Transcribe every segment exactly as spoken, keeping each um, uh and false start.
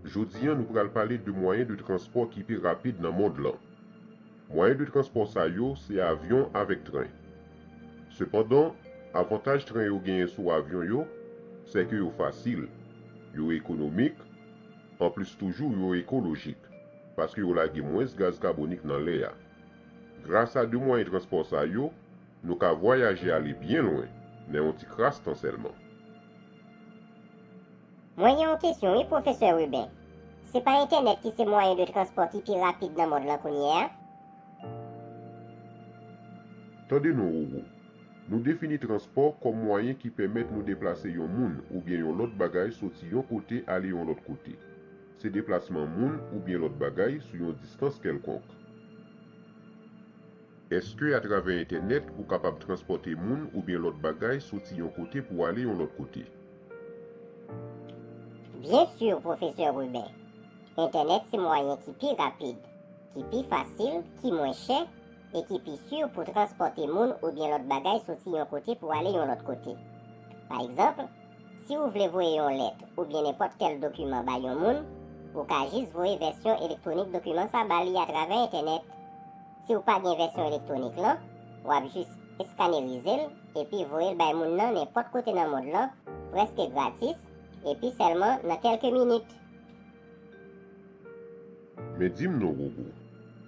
Jodi a, nou pral pale de mwayen de transpò ki pi rapid nan mond lan. Mwayen de transpò sa yo se avyon avèk tren. Sepandan, avantaj tren yo genyen sou avyon yo, se ke yo fasil, yo ekonomik, anplis toujou yo ekolojik, paske yo lage mwens gaz kabonik nan lè a. Gras a de mwayen transpò sa yo, nou ka vwayaje ale byen lwen, nan yon ti kras tan sèlman. Mwen gen yon kesyon wi, Pwofesè Ruben. Se pa entènèt ki se mwayen de transpò ki pi rapid nan mond lan kounye a? Tande non, Roro. Nou defini transpò kòm mwayen ki pèmèt nou deplase yon moun oubyen yon lòt bagay soti yon kote ale yon lòt kote. Se deplasman moun oubyen lòt bagay sou yon distans kèlkonk. Èske atravè entènèt ou kapab transpòte moun oubyen lòt bagay soti yon kote pou ale yon lòt kote? Byen si, Pwofesè Ruben. Entènèt se mwayen ki pi rapid, ki pi fasil, ki mwen chè, e ki pi si pou transpòte moun oubyen lòt bagay soti yon kote pou ale yon lòt kote. Pa egzanp, si ou vle voye yon lèt oubyen nenpòt kèl dokiman bay yon moun, ou ka jis voye vèsyon elektwonik dokiman sa ba li atravè entènèt. Si w pa gen vèsyon elektwonik lan, w ap jis eskanerize l epi voye l bay moun nan nenpòt kote nan mond lan, prèske gratis, epi sèlman nan kèlke minit. Men di m non, Roro,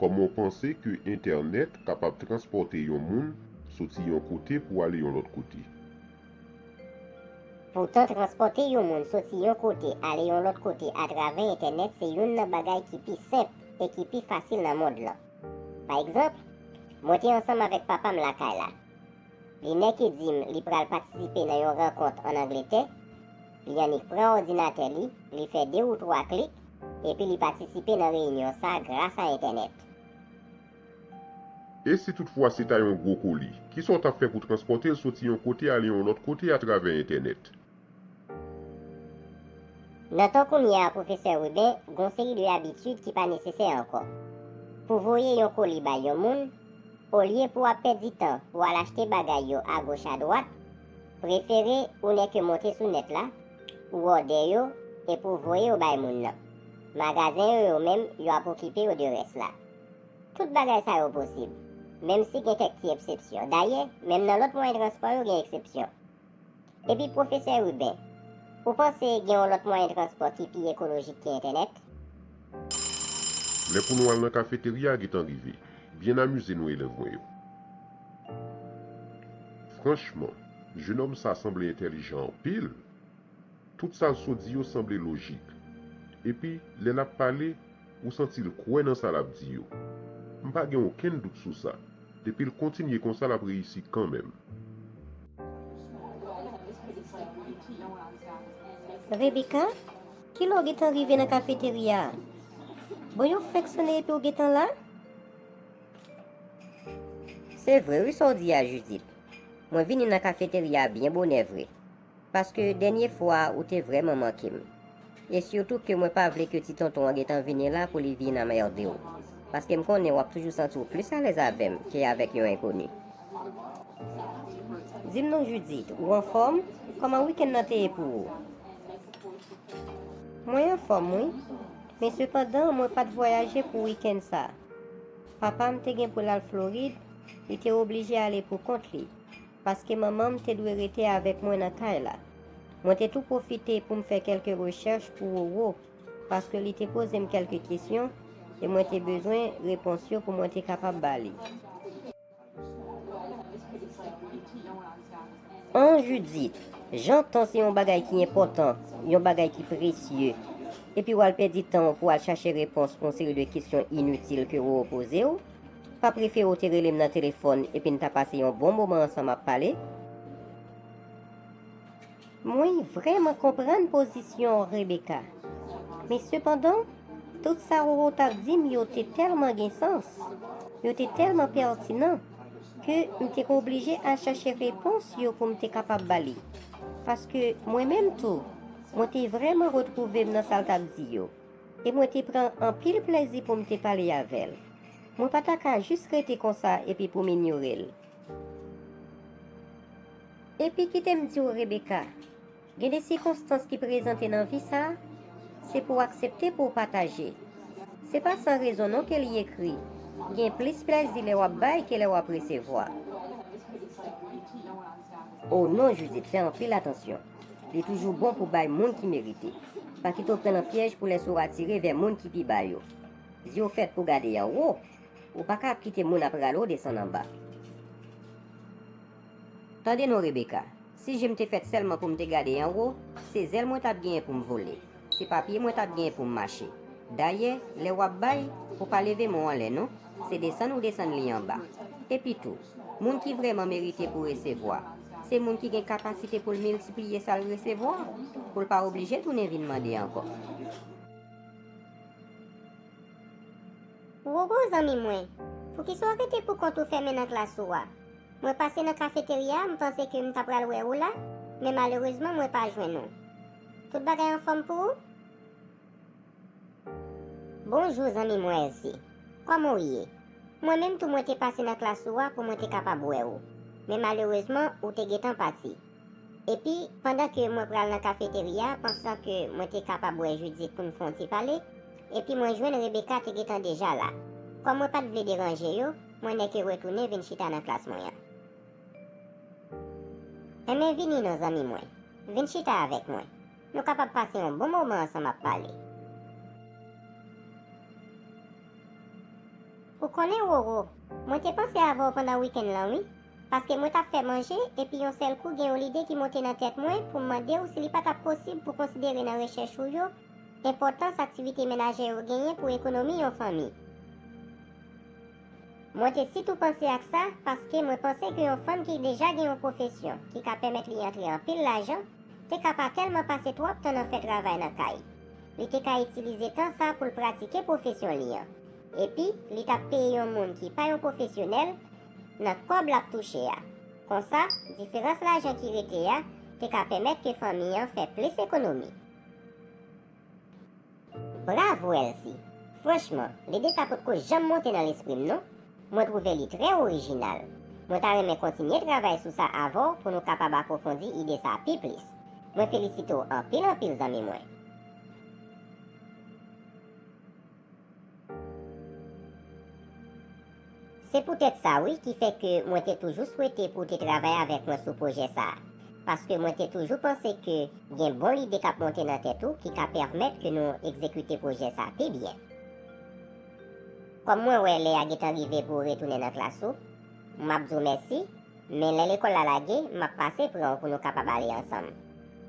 kòman w panse ke entènèt kapab transpòte yon moun soti yon kote pou ale yon lòt kote? Poutan, transpòte yon moun soti yon kote ale yon lòt kote atravè entènèt se youn nan bagay ki pi senp e ki pi fasil nan mond lan. Pa egzanp, mwen te ansanm avèk papa m lakay la. Li nèk e di m li pral patisipe nan yon rankont ann Angletè, li annik pran òdinatè li, li fè de ou twa klik, epi li patisipe nan reyinyon sa a gras a entènèt. E si toutfwa se ta yon gwo koli, kisa w t ap fè pou transpòte l soti yon kote ale yon lòt kote atravè entènèt? Nan tan kounye a, Pwofesè Ruben, gen yon seri de abitid ki pa nesesè ankò. Pou voye yon koli bay yon moun, olye pou w ap pèdi tan pou w al achte bagay yo agoch adwat, prefere ou nèk monte sou nèt la, ou òdè yo, epi w voye yo bay moun nan. Magazen yo, yo menm, yo ap okipe yo de rès la. Tout bagay sa yo posib, menm si gen kèk ti eksepsyon. Dayè, menm nan lòt mwayen transpò yo gen eksepsyon. Epi Pwofesè Ruben, ou panse gen yon lòt mwayen transpò ki pi ekolojik ke entènèt? Lè pou nou al nan kafeterya a gentan rive. Byen amize nou, elèv mwen yo. Franchman, jenòm sa sanble entèlijan anpil. Tout sa l sot di yo sanble lojik. Epi, lè l ap pale, ou santi l kwè nan sa l ap di yo. M pa gen okenn dout sou sa. Depi l kontinye konsa, l ap reyisi kanmenm. Rebecca, kilè w gentan rive nan kafeterya a? Bon, yo fèk sonnen epi w gentan la? Se vre wi sa w di a, Judith. Mwen vini nan kafeterya a byen bonè vre. Paske dènye fwa a ou te vrèman manke m. E sitou ke mwen pa vle ke ti tonton an gentan vini la pou li vin anmède w. Paske m konnen w ap toujou santi w plis alèz avè m ke avèk yon enkoni. Di m non, Judith, ou anfòm? Kòman wikenn nan te ye pou ou? Mwen anfòm wi. Men sepandan, mwen pa t vwayaje pou wikenn sa. Papa m te gen pou l al Florid, li te oblije ale pou kont li. Paske manman m te dwe rete avèk mwen nan kay la. Mwen te tou pwofite pou m fè kèlke rechèch pou Roro, paske li te poze m kèlke kesyon e mwen te bezwen repons yo pou mwen te kapab ba li. An Judith, jan tan se yon bagay ki enpòtan, yon bagay ki presye, epi w al pèdi tan w pou w al chache repons pou yon seri de kesyon initil ke Roro poze w, pa prefere w te rele m nan telefòn epi n ta pase yon bon moman ansanm ap pale? Mwen vrèman konprann pozisyon w, Rebecca. Men sepandan, tout sa Roro t ap di m yo te tèlman gen sans, yo te tèlman pètinan, ke m te ka oblije al chache repons yo pou m te kapab ba li. Paske mwen menm tou, mwen te vrèman retwouve m nan sa l t ap di yo. E mwen te pran anpil plezi pou m te pale avè l. Mwen pa ta ka jis rete konsa epi pou m inyore l. Epi kite m di w, Rebecca, gen de sikonstans ki prezante nan vi sa a, Se pou w aksepte pou w pataje. Se pa san rezon non ke li ekri, gen plis plèzi lè w ap bay ke lè w ap resevwa. O non, Judith, fè anpil atansyon. Li toujou bon pou bay moun ki merite. Pa kite w pran nan pyèj pou lèse w atire vè moun ki pi ba yo. Zye w fèt pou gade anwo, ou pa ka ap kite moun ap rale w desann anba. Tande non, Rebecca, si je m te fèt sèlman pou m te gade anwo, se zèl mwen t ap genyen pou m vole. Se pa pye mwen t ap genyen pou m mache. Dayè, lè w ap bay, ou pa leve men w anlè non, se desann ou desann li anba. Epitou, moun ki vrèman merite pou resevwa, se moun ki gen kapasite pou l miltipliye sa l resevwa, pou l pa oblije tounen vin mande ankò. Roro, zanmi mwen, poukisa w rete pou kont ou fèmen nan klas ou a? Mwen pase nan kafeterya a, m panse ke m ta pral wè ou la, men malerezman mwen pa jwenn ou. Tout bagay anfòm pou ou? Bonjou, zanmi mwen Elsie. Kòman w ye? Mwen menm tou mwen te pase nan klas ou a pou mwen te kapab wè ou. Men malerezman, ou te gentan pati. Epi, pandan ke mwen pral nan kafeterya a, pansan ke mwen te kapab wè Judith pou n fè yon ti pale, epi mwen jwenn Rebecca te gentan deja la. Kòm mwen pa t vle deranje yo, mwen nèke retounen vin chita nan klas mwen an. Enben vini non, zanmi mwen. Vin chita avèk mwen. Nou kapab pase yon bon moman ansanm ap pale. Ou konnen, Roro, mwen te panse avè w pandan wikenn lan, wi. Paske mwen t ap fè manje, epi yon sèl kou gen yon lide ki monte nan tèt mwen pou m mande w si li pa t ap posib pou konsidere nan rechèch ou yo enpòtans aktivite menajè yo genyen pou ekonomi yon fanmi. Mwen te sitou panse ak sa, paske mwen panse ke yon fanm ki deja gen yon pwofesyon ki ka pèmèt li antre anpil lajan, te ka pa tèlman pase twòp tan nan fè travay nan kay. Li te ka itilize tan sa pou l pratike pwofesyon li an. Epi, li t ap peye yon moun ki pa yon pwofesyonèl nan kòb l ap touche a. Konsa, diferans lajan ki rete a te ka pèmèt ke fanmi an fè plis ekonomi. Bravo, Elsie! Franchman, lide sa potko janm monte nan lespri m non. Mwen twouve li trè orijinal. Mwen ta renmen kontinye travay sou sa avè w pou nou kapab apwofondi ide sa pi plis. Mwen felisite w anpil anpil, zanmi mwen. Se poutèt sa wi ki fè ke mwen te toujou swete pou w te travay avèk mwen sou pwojè sa a, paske mwen te toujou panse ke gen bon lide k ap monte nan tèt ou ki ka pèmèt ke nou egzekite pwojè sa a pi byen. Kòm mwen wè lè a gentan rive pou w retounen nan klas ou, m ap di w mèsi, men lè lekòl la lage, m ap pase pran w pou nou kapab ale ansanm.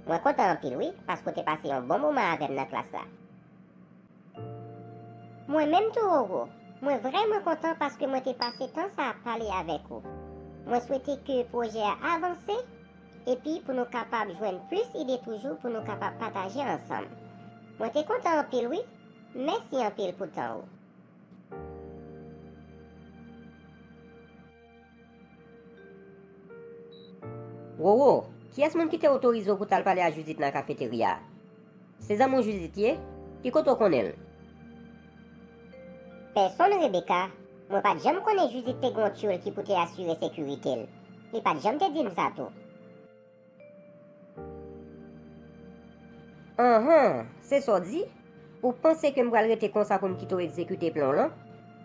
Mwen kontan anpil wi, paske w te pase yon bon moman avè m nan klas la. Mwen menm tou, Roro, mwen vrèman kontan paske mwen te pase tan sa ap pale avèk ou. Mwen swete ke pwojè a avanse, epi pou nou kapab jwenn plis ide toujou pou nou kapab pataje ansanm. Mwen te kontan anpil wi. Mèsi anpil pou tan ou. Roro, kiyès moun ki te otorize w pou t al pale a Judith nan kafeterya a? Se zanmi w Judith ye? Ki kote w konnen l? Pèsonn, Rebecca. Mwen pa t janm konnen Judith te gen yon tyoul ki pou te asire sekirite l. Li pa t janm te di m sa tou. Anhan, se sa w di? Ou panse ke m pral rete konsa pou m kite w egzekite plan w lan?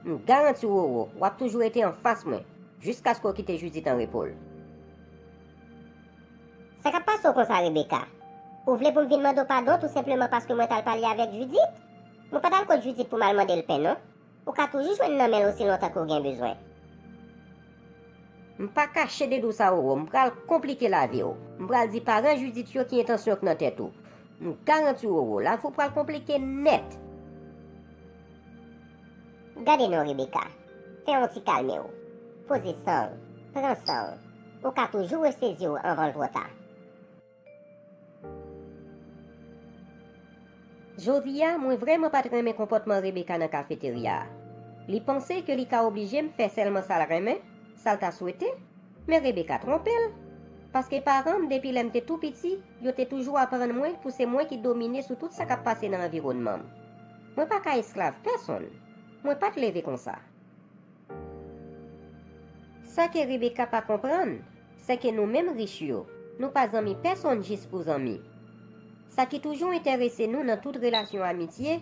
M garanti w, Roro, w ap toujou rete anfas mwen, jiskaske w kite Judith an repo l. Sa k ap pase w konsa, Rebecca? Ou vle pou m vin mande w padon tou senpleman paske mwen t al pale avèk Judith? Mwen pa t al kot Judith pou m al mande l pen non. Ou ka toujou jwenn nan men l osi lontan ke w gen bezwen. M pa kache de di w sa, Roro, m pral konplike lavi w. M pral di paran Judith yo ki entansyon k nan tèt ou. M garanti w, Roro, lavi w pral konplike nèt. Gade non, Rebecca. Fè yon ti kalme w. Poze san w. Pran san w. Ou ka toujou resezi w anvan l twò ta. Jodi a, mwen vrèman pa t renmen konpòtman Rebecca nan kafeterya a. Li panse ke li ka oblije m fè sèlman sa l renmen, sa l ta swete, men Rebecca twonpe l. Paske paran m, depi lè m te tou piti, yo te toujou aprann mwen pou se mwen ki domine sou tout sa k ap pase nan anviwònman m. Mwen pa ka esklav pèsonn. Mwen pa t leve konsa. Sa ke Rebecca pa konprann, se ke nou menm rich yo, nou pa zanmi pèsonn jis pou zanmi. Sa ki toujou enterese nou nan tout relasyon amitye,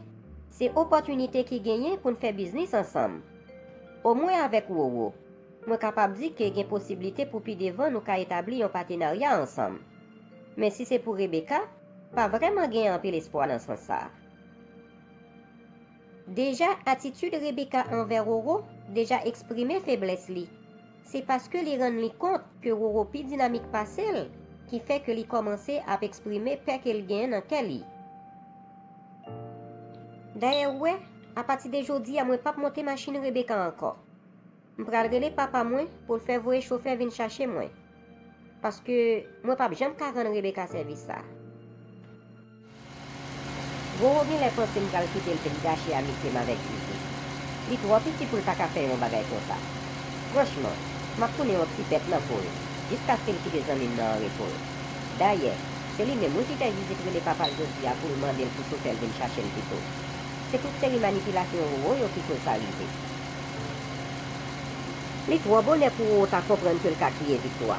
se opòtinite ki genyen pou n fè biznis ansanm. Omwen avèk Roro, mwen kapab di ke gen posiblite pou pi devan nou ka etabli yon patenarya ansanm. Men si se pou Rebecca, pa vrèman gen anpil espwa nan sans sa a. Deja, atitid Rebecca anvè Roro deja eksprime feblès li. Se paske li rann li kont ke Roro pi dinamik pase l ki fè ke li kòmanse ap eksprime pè ke l gen nan kè li. Dayè, ou wè, apati de jodi a, mwen p ap monte machin Rebecca ankò. M pral rele papa mwen pou l fè voye chofè vin chache mwen. Paske mwen p ap janm ka rann Rebecca sèvis sa. Roro genlè panse m pral kite l vin gache amitye m avèk Judith. Li twò piti pou l ta ka fè yon bagay konsa. Franchman, m ap tounen yon ti bèt nan po l, jiskaske l kite zanmi m nan an repo l. Dayè, se li menm wi ki fè Judith rele papa l jodi a pou l mande l pou chofè l vin chache l pito. Se tout seri manipilasyon Roro yo ki koz sa rive. Li twò bonè pou Roro ta konprann ke l ka kriye viktwa.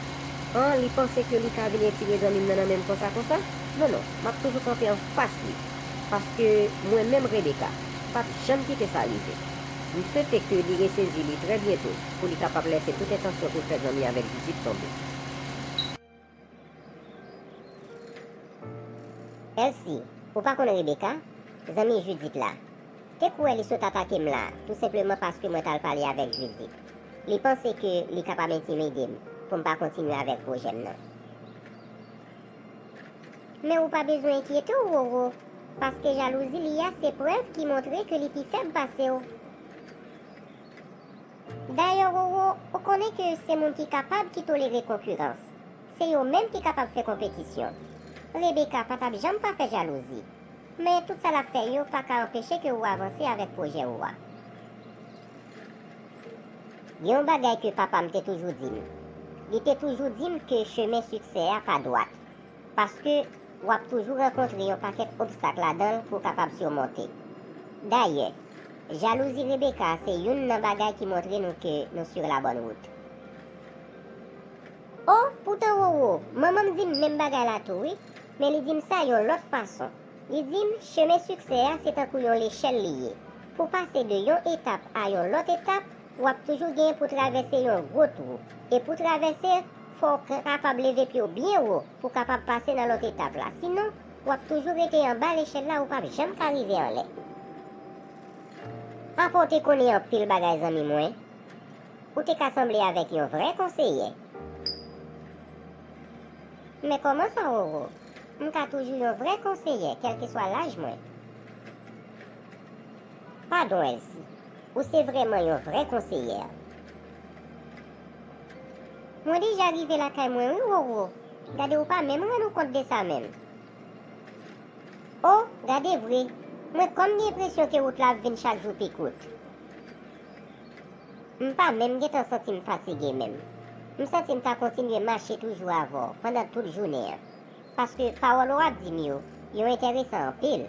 An, li panse ke li ka vin retire zanmi m nan nan men m konsa konsa? Non, non, m ap toujou kanpe anfas li. Paske mwen menm Rebecca, m p ap janm kite sa rive. M swete ke li resezi li trè byento pou li kapab lèse tout entansyon pou l fè zanmi avèk Judith tonbe. Elsie, ou pa konn Rebecca, zanmi Judith la? Te kwè li sot atake m la, tou senpleman paske mwen t al pale avèk Judith. Li panse ke li kapab entimide m pou m pa kontinye avèk pwojè m nan. Men ou pa bezwen enkyete w, Roro, paske jalouzi li a se prèv ki montre ke li pi fèb pase w. Dayè, Roro, ou konnen ke se moun ki kapab ki tolere konkirans. Se yo menm ki kapab fè konpetisyon. Rebecca pa t ap janm pa fè jalouzi. Men tout sa l ap fè yo pa ka anpeche ke ou avanse avèk pwojè ou a. Gen yon bagay ke papa m te toujou di m. Li te toujou di m ke chemen siksè a pa dwat. Paske w ap toujou rankontre yon pakèt obstak ladan l pou w kapab simonte. Dayè, jalouzi Rebecca se youn nan bagay ki montre nou ke nou sur la bonne route. O, poutan Roro, manman m di m menm bagay la tou wi, men li di m sa yon lòt fason. Li di m chemen siksè a se tankou yon lechèl li ye. Pou pase de yon etap a yon lòt etap, w ap toujou gen pou travèse yon gwo twou. E pou travèse, fò w kapab leve pye w byen wo pou w kapab pase nan lòt etap la. Sinon, w ap toujou rete anba lechèl la, ou p ap janm ka rive anlè. Apa w te konnen anpil bagay, zanmi mwen? Ou te ka sanble avèk yon vrè konseyè. Men kòman sa, Roro? M ka toujou yon vrè konseyè, kèlkeswa laj mwen. Padon, Elsie. Ou se vrèman yon vrè konseyè. Mwen deja rive lakay mwen wi, Roro. Gade, ou pa menm rann ou kont de sa menm. O, gade vre. Mwen kòm gen enpresyon ke wout la ap vin chak jou pi kout. M pa menm gentan santi m fatige menm. M santi m ta kontinye mache toujou avè w pandan tout jounen an. Paske pawòl ou ap di m yo, yo enteresan anpil.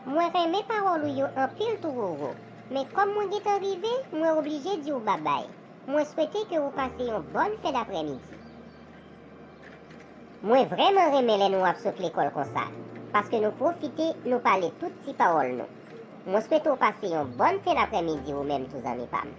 Mwen renmen pawòl ou yo anpil tou, Roro. Men kòm mwen gentan rive, mwen oblije di w babay. Mwen swete ke ou pase yon bòn fen daprèmidi. Mwen vrèman renmen lè nou ap sot lekòl konsa, paske nou pwofite, nou pale tout ti pawòl nou. Mwen swete w pase yon bòn fen daprèmidi ou menm tou, zanmi pa m.